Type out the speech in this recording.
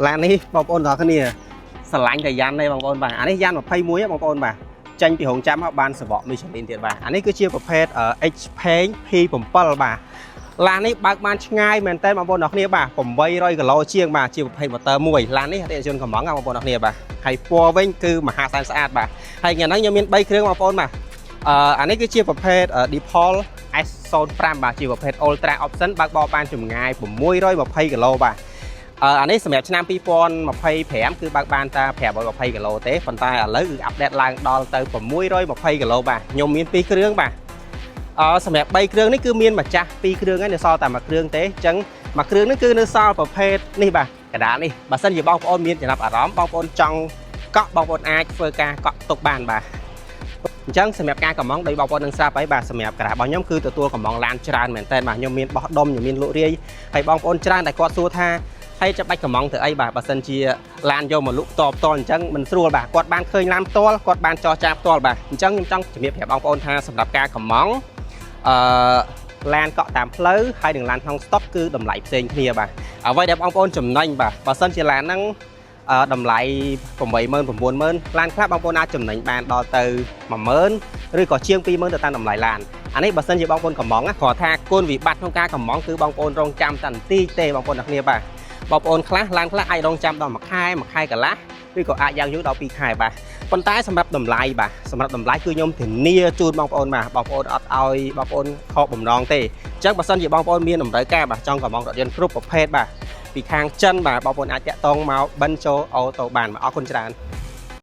ឡាននេះបងប្អូនទាំងអស់គ្នាស្រឡាញ់តែយ៉ាន់ទេបងប្អូនបាទអានេះយ៉ាន់21បងប្អូនបាទចេញពីរោងចក្រមកបានសបក Michelin ទៀតបាទអានេះគឺជាប្រភេទ Xpeng P7 បាទឡាននេះបើកបានឆ្ងាយមែនតើបងប្អូនទាំងអស់គ្នាបាទ800គីឡូជាងបាទជាប្រភេទម៉ូទ័រមួយឡាននេះអតិថិជនកំងបងប្អូនទាំងអស់គ្នាបាទហើយពណ៌វិញគឺមហាសែនស្អាតបាទហើយថ្ងៃហ្នឹងខ្ញុំមាន3គ្រឿងបងប្អូនបាទអានេះគឺជាប្រភេទ Deepal S05 បាទជាប្រភេទ Ultra Option បើកបរបានចម្ងាយ620គីឡូបាទអានេះសម្រាប់ឆ្នាំ2025គឺបើកបានតែ520គីឡូទេប៉ុន្តែឥឡូវគឺupdate ឡើងដល់ទៅ620គីឡូបាទខ្ញុំមាន2គ្រឿងបាទសម្រាប់3គ្រឿងនេះគឺមានម្ចាស់2គ្រឿងហើយនៅសល់តែមួយគ្រឿងទេអញ្ចឹងមួយគ្រឿងនេះគឺនៅសល់ប្រភេទនេះបាទកដាលនេះបើសិនជាបងប្អូនមានចំណាប់អារម្មណ៍បងប្អូនចង់កក់បងប្អូនអាចធ្វើការកក់ទុកបានបាទអញ្ចឹងសម្រាប់ការកំងដោយបងប្អូននឹងស្រាប់ហើយបាទសម្រាប់ការ៉ារបស់ខ្ញុំគឺទទួលកំងឡានច្រើនមែនតើបាទខ្ញុំមានបោះដុំខ្ញុំមានលក់រាយហើយបងប្អូនច្រើនតែគាត់សួរថាហើយចាំបាច់កំងទៅអីបាទបើសិនជាឡានយកមកលក់ផ្ទាល់ផ្ទាល់អញ្ចឹងមិនស្រួលបាទគាត់បានឃើញឡានផ្ទាល់គាត់បានចរចាផ្ទាល់បាទអញ្ចឹងខ្ញុំចង់ជំរាបប្រាប់បងប្អូនថាសម្រាប់ការកំងអឺឡានកក់តាមផ្លូវហើយនឹងឡានក្នុងស្តុកគឺតម្លៃផ្សេងគ្នាបាទអ្វីដែលបងប្អូនចំណេញបាទបើសិនជាឡានហ្នឹងតម្លៃ80000 90000ឡានខ្លះបងប្អូនអាចចំណេញបានដល់ទៅ10000ឬក៏ជាង20000ទៅតាមតម្លៃឡានអានេះបើសិនជាបងប្អូនកំងណាគ្រាន់ថាគុណវិបត្តិក្នុងការកំងគឺបងប្អូនរងចាំតែបន្តិចទេបងប្អូនទាំងគ្នាបាទបងប្អូនខ្លះឡានខ្លះអាចរងចាំដល់មួយខែមួយខែកន្លះឬក៏អាចយ៉ាងយូរដល់2ខែបាទប៉ុន្តែសម្រាប់តម្លៃបាទសម្រាប់តម្លៃគឺខ្ញុំធានាជូនបងប្អូនបាទបងប្អូនអត់ឲ្យបងប្អូនខកបំណងទេអញ្ចឹងបើសិនជាបងប្អូនមានតម្រូវការបាទចង់កំងរថយន្តគ្រប់ប្រភេទបាទពីខាងចិនបាទបងប្អូនអាចតាក់ទងមកបិណ្ឌចូលអូតូបានបាទអរគុណច្រើន។